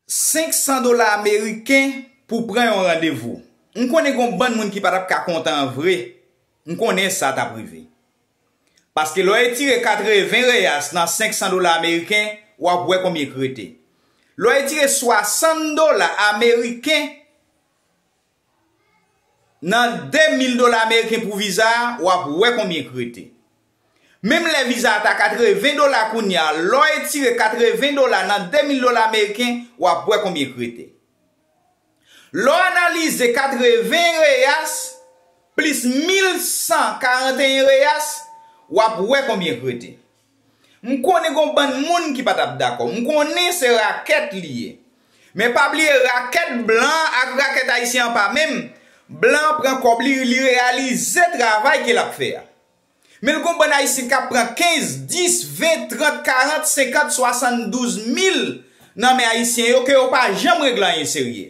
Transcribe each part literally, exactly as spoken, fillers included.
Senk san dola ameriken pou pran yon randevou. M konnen gen yon bann moun ki pa t ap ka kontan an vre. M konnen sa t ap rive. Paske lè w etire katreven reyas nan senk san dola ameriken, w ap wè konbyen k rete. Lè w etire swasant dola ameriken nan de mil dola ameriken pou viza a, w ap wè konbyen k rete. Menm lè viza a ta katreven dola kounye a, lè w etire katreven dola nan de mil dola ameriken, w ap wè konbyen k rete. Lè w analize katreven reyas plis mil san karanteyen reyas, w ap wè konbyen k rete. M konnen gen yon bann moun ki pa t ap dakò. M konnen se rakèt li ye. Men pa bliye rakèt blan ak rakèt ayisyen an pa menm. Blan an pran kòb li, li reyalize travay ke l ap fè a. Men l gen yon bann ayisyen k ap pran kenz, dis, ven, trant, karant, senkant, swasanndouz mil nan men ayisyen yo ke yo pa janm regle anyen serye.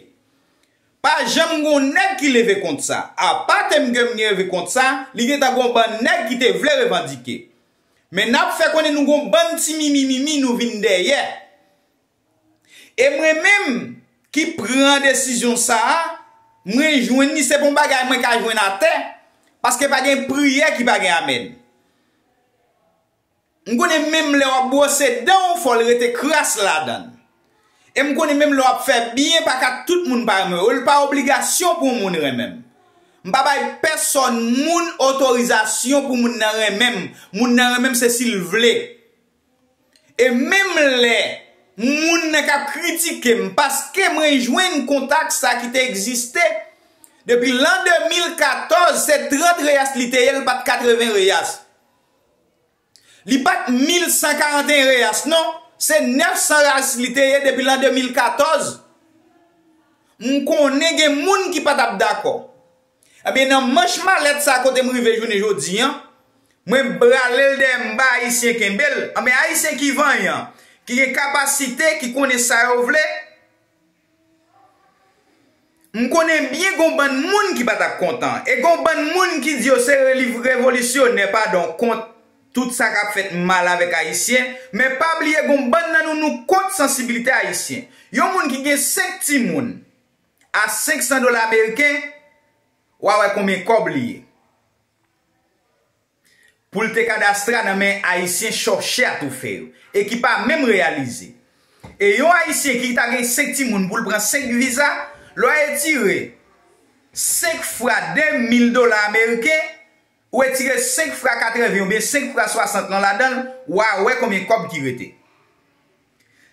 Pa janm gen yon nèg ki leve kont sa. Apa Temgem leve kont sa, li gentan gen yon bann nèg ki te vle revandike. Men n ap fè konnen nou gen yon bann ti mimi mimi nou vin dèyè. E mwen menm ki pran desizyon sa a, mwen jwenn li, se pa yon bagay mwen ka jwenn atè, paske pa gen priyè ki pa gen amèn. M konnen menm lè w ap bwose dan w, fò l rete kras ladan l. E m konnen menm lè w ap fè byen, pa ka tout moun pa renmen w. E l pa obligasyon pou yon moun renmen m. M pa bay pèsòn moun otorizasyon pou moun nan renmen m. Moun nan renmen m se si l vle. E menm lè moun nan k ap kritike m paske mwen jwenn kontak sa ki te egziste depi lan de mil katòz, se trant reyas li te ye, l pa t katreven reyas. Li pa t mil san karanteyen reyas, non, se nèf san reyas li te ye depi lan de mil katòz. M konnen gen moun ki pa t ap dakò. Ebyen, nan manch malèt sa kote m rive jounen jodi an, mwen brale l dèyè m ba Ayisyen kenbe l. Ebyen, Ayisyen ki vanyan, ki gen kapasite, ki konnen sa yo vle, m konnen byen gon bann moun ki pa t ap kontan. E gon bann moun ki di yo se reliv-, revolisyonè, padon, kont tout sa k ap fèt mal avèk Ayisyen. Men pa bliye gon bann nan nou, nou kont sansibilite Ayisyen. Yon moun ki gen senk timoun a senk san dola ameriken, w a wè konbyen kòb li ye. Pou l te kadastre nan men Ayisyen chòche atoufe yo, e ki pa menm reyalize. E yon Ayisyen ki ta gen senk timoun pou l pran senk viza, lè w etire senk fwa de mil dola ameriken, ou etire senk fwa katreven oubyen senk fwa swasant lan ladan l, w a wè konbyen kòb ki rete.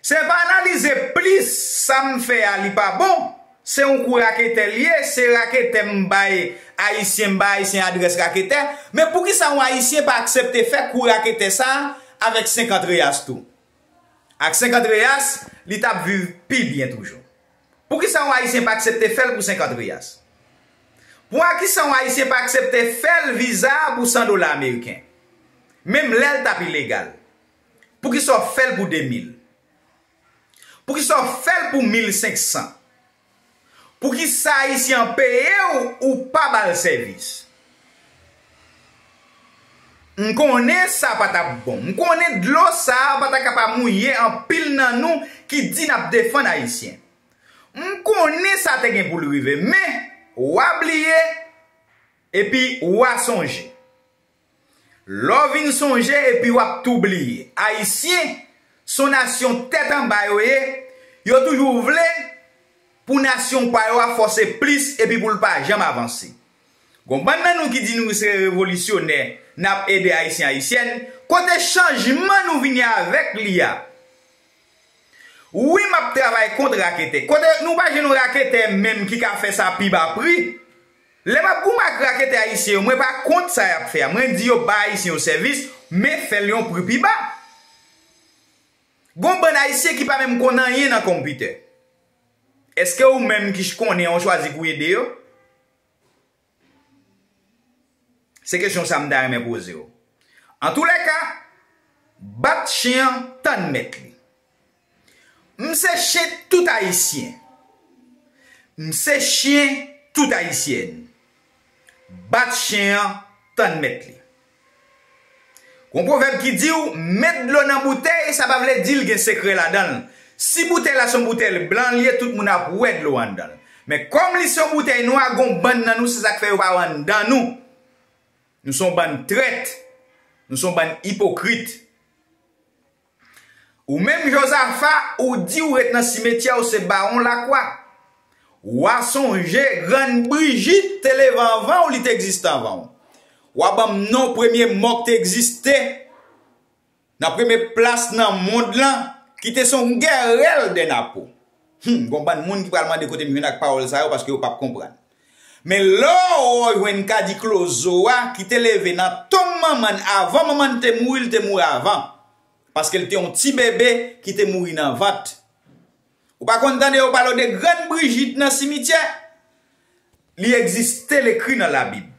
Se pa analize plis sa m fè a li pa bon, se yon kou raketè l ye, se raketè m bay Ayisyen, m bay Ayisyen adrès raketè, men poukisa yon Ayisyen pa aksepte fè kou raketè sa a avèk senkant reyas tou? Ak senkant reyas, li t ap viv pi byen toujou. Poukisa yon Ayisyen pa aksepte fè l pou senkant reyas? Poukisa yon Ayisyen pa aksepte fè l viza a pou san dola ameriken? Menm lè l t ap ilegal. Poukisa w fè l pou de mil? Poukisa w fè l pou mil senk san? Poukisa Ayisyen an peye w, ou pa ba l sèvis? M konnen sa pa t ap bon. M konnen dlo sa a pa ta ka pa mouye anpil nan nou ki di n ap defann Ayisyen. M konnen sa te gen pou l rive, men w a bliye epi w a sonje. Lè w vin sonje epi w ap tou bliye. Ayisyen, se yon nasyon tèt anba yo ye, yo toujou vle pou nasyon pa yo a fòse plis epi pou l pa janm avanse. Gon bann nan nou ki di nou se revolisyonè, n ap ede Ayisyen, Ayisyèn, kote chanjman nou vini avèk li a? Wi, m ap travay kont raketè. Kote nou pa jwenn yon raketè menm ki ka fè sa pi ba pri? Lè m ap goumen ak raketè ayisyen yo, mwen pa kont sa y ap fè a. Mwen di yo ba Ayisyen yo sèvis, men fè l yon pri pi ba. Gon bann Ayisyen ki pa menm konn anyen nan konpitè. Èske ou menm ki konnen an ou chwazi pou ede yo? Se kesyon sa m ta renmen poze w. Antoulèka, bat chen an, tann mèt li. M se chen tout Ayisyen. M se chen tout Ayisyèn. Bat chen an, tann mèt li. Gon pwovèb ki di w, met dlo nan boutèy, sa pa vle di l gen sekrè ladan l. Si boutèy la se yon boutèy blan li ye, tout moun ap wè dlo anndan l. Men kòm li se yon boutèy nwa, gon bann nan nou, se sa k fè yo pa wè anndan nou. Nou se yon bann trèt. Nou se yon bann ipokrit. Ou menm Jozafa, ou di ou ret nan simetyè, ou se bawon Lakwa. W a sonje Grann Brijit te leve anvan w, li te egziste anvan w. W a ban m non premye mò k te egziste nan premye plas nan mond lan, ki te se yon gère de Napo. Hum, gon bann moun ki pral mande kote m jwenn ak pawòl sa yo paske yo p ap konprann. Men lè w jwenn Kadi Klozo a, ki te leve nan tonm manman n avan manman n te mouri, l te mouri avan. Paske l te yon ti bebe ki te mouri nan vant. Ou pa konn tande yo pale w de Grann Brijit nan simityè? Li egziste, l ekri nan Labib.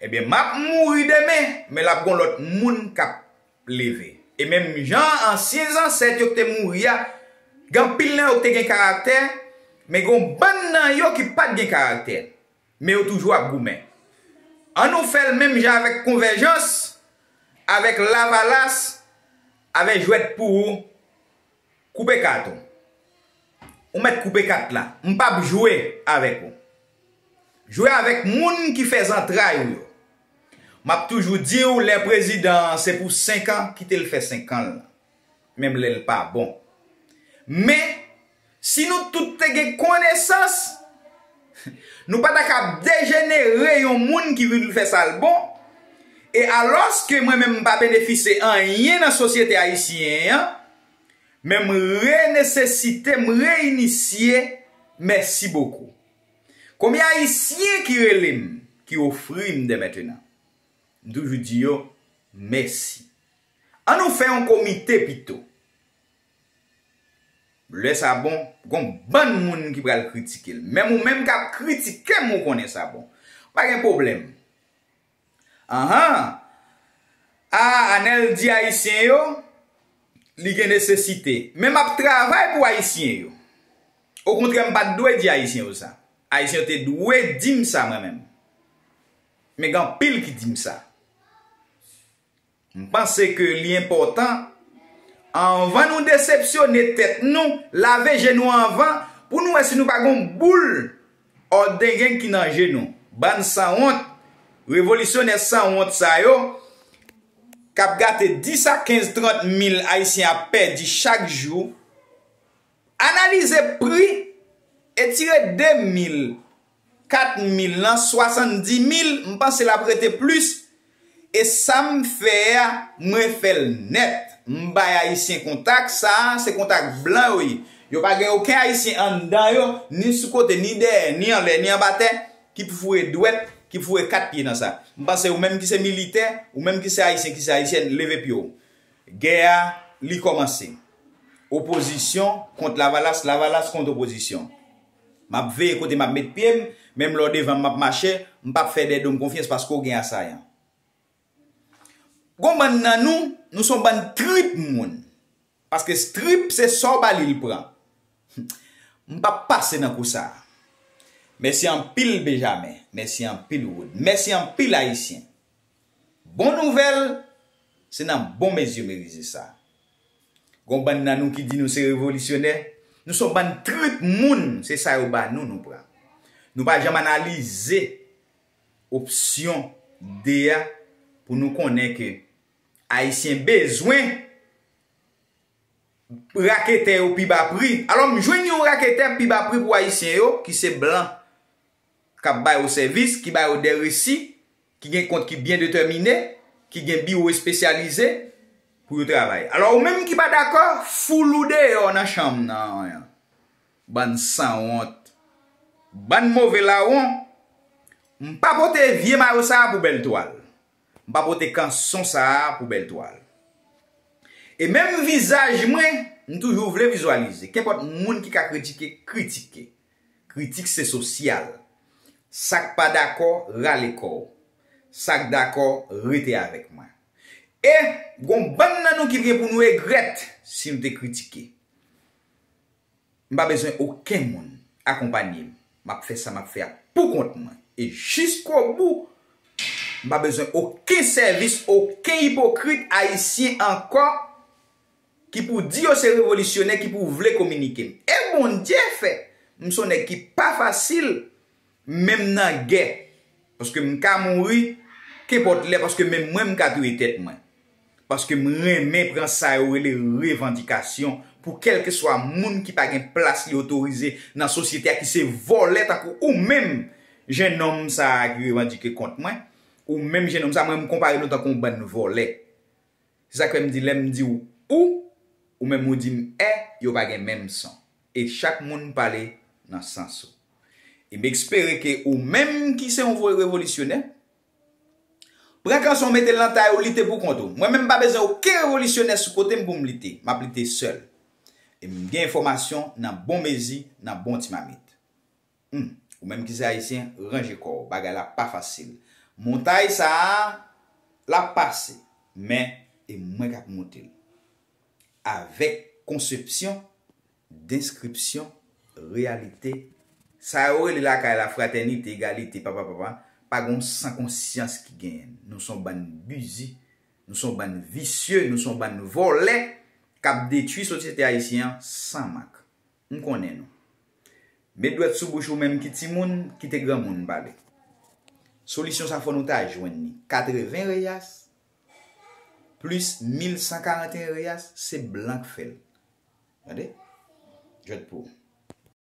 Ebyen, m ap mouri demen, men l ap gon lòt moun k ap leve. E menm jan ansyen zansèt yo ki te mouri a, gen anpil nan yo ki te gen karaktè, men gon bann nan yo ki pa t gen karaktè. Men yo toujou ap goumen. An nou fè l menm jan avèk Konvèjans, avèk Lavalas, avèk Jwèt pou ou, koupe kat ou. Ou mèt koupe kat la. M p ap jwe avèk ou. Jwe avèk moun ki fè zantray ou yo. M ap toujou di w, lè prezidan an se pou senk an, kite l fè senk an l. Menm lè l pa bon. Men, si nou tout te gen konesans, nou pa ta ka dejenere yon moun ki vin fè sa l bon. E alòske mwen menm m pa benefisye anyen nan sosyete ayisyen an, men m renesesite, m reinisye, mèsi bokou. Konbyen ayisyen ki rele m, ki ofri m dèmentenan? M toujou di yo, mèsi. An nou fè yon komite pito. Lè sa bon, gon bann moun ki pral kritike l. Menm ou menm k ap kritike m, ou konnen sa bon. Pa gen pwoblèm. Anhan. A, Anèl di Ayisyen yo, li gen nesesite. Men m ap travay pou Ayisyen yo. Okontrè, m pa t dwe di Ayisyen yo sa. Ayisyen yo te dwe di m sa mwen menm. Men gen anpil ki di m sa. M panse ke li enpòtan, anvan nou desepsyone tèt nou, lave je nou anvan, pou nou wè si nou pa gon boul òdengen ki nan je nou. Bann sanwont, revolisyonè sanwont sa yo, k ap gate dis a kenz, trant mil Ayisyen ap pèdi chak jou, analize pri e tire de mil, kat mil lan, swasanndimil, m panse l ap rete plis. E sa m fè a, mwen fè l nèt. M bay Ayisyen kontak sa a, se kontak blan yo ye. Yo pa gen okenn Ayisyen anndan yo, ni sou kote, ni dèyè, ni anlè, ni anba tè, ki pou foure dwèt, ki pou foure kat pye nan sa. M panse ou menm ki se militè, ou menm ki se Ayisyen, ki se Ayisyèn, leve pye w. Gè a, li kòmanse. Opozisyon kont Lavalas, Lavalas kont opozisyon. M ap veye kote m ap met pye m, menm lè w devan m, m ap mache, m p ap fè Dèdo m konfyans paske w gen asayan. Gon bann nan nou, nou se yon bann trip moun. Paske trip se sa w ba li, li pran. M p ap pase nan kou sa a. Mèsi anpil, Benjamen. Mèsi anpil, Wood. Mèsi anpil, Ayisyen. Bon nouvèl, se nan bon mezi yo merize sa. Gon bann nan nou ki di nou se revolisyonè, nou se yon bann trip moun, se sa yo ba nou, nou pran. Nou pa janm analize opsyon de a pou nou konnen ke Ayisyen bezwen raketè yo pi ba pri. Alò, m jwenn yon raketè pi ba pri pou Ayisyen yo, ki se blan, k ap ba yo sèvis, ki ba yo de resi, ki gen kont ki byen detèmine, ki gen biwo espesyalize pou yo travay. Alò, ou menm ki pa dakò, foul ou deyò nan chanm nan. Bann sanwont. Bann move lawon. M pa pote vye mayo sa a pou bèl twal. M pa pote kanson sa a pou bèl twal. E menm vizaj mwen, m toujou vle vizyalize. Kenpòt moun ki ka kritike, kritike. Kritik se sosyal. Sa k pa dakò, rale kò w. Sa k dakò, rete avèk mwen. E gon bann nan nou ki gen pou nou regrèt si nou te kritike. M pa bezwen okenn moun akonpanye m. M ap fè sa m ap fè a pou kont mwen. E jiskobou, m pa bezwen okenn sèvis, okenn ipokrit ayisyen ankò ki pou di yo se revolisyonè, ki pou vle kominike m. E Bondye fè m se yon nèg ki pa fasil, menm nan gè. Paske m ka mouri kenpòt lè, paske menm mwen m ka touye tèt mwen. Paske m renmen pran sa yo rele revandikasyon pou kèlkeswa moun ki pa gen plas li otorize nan sosyete a, ki se vòlè tankou ou menm, jennonm sa a ki revandike kont mwen, ou menm jennonm sa a, mwen m konpare nou tankou yon bann vòlè. Se sa k fè m di, lè m di w ou, ou menm ou di m è, yo pa gen menm son. E chak moun pale nan sans ou. E m espere ke ou menm ki se yon vo- revolisyonè, pran kanson w mete l nan tay ou, lite pou kont ou. Mwen menm m pa bezwen okenn revolisyonè sou kote m pou m lite. M ap lite sèl. E m gen enfòmasyon nan bon mezi, nan bon ti mamit. Hmm. Ou menm ki se ayisyen, ranje kò w. Bagay la pa fasil. Montay sa a, l ap pase. Men, e mwen k ap monte l. Avèk konsepsyon, deskripsyon, reyalite. Sa yo rele lakay la fratènite, egalite, papa, papa. Pa gen yon san konsyans ki genyen. Nou se yon bann bizi, nou se yon bann visye, nou se yon bann vòlè k ap detwi sosyete ayisyen an san mak. M konnen nou. Met dwèt sou bouch ou menm ki timoun, kite granmoun pale. Solisyon sa fò nou ta jwenn li. Katreven reyas plis mil san karanteyen reyas, se blan k fè l. Tande? Jwèt pou ou.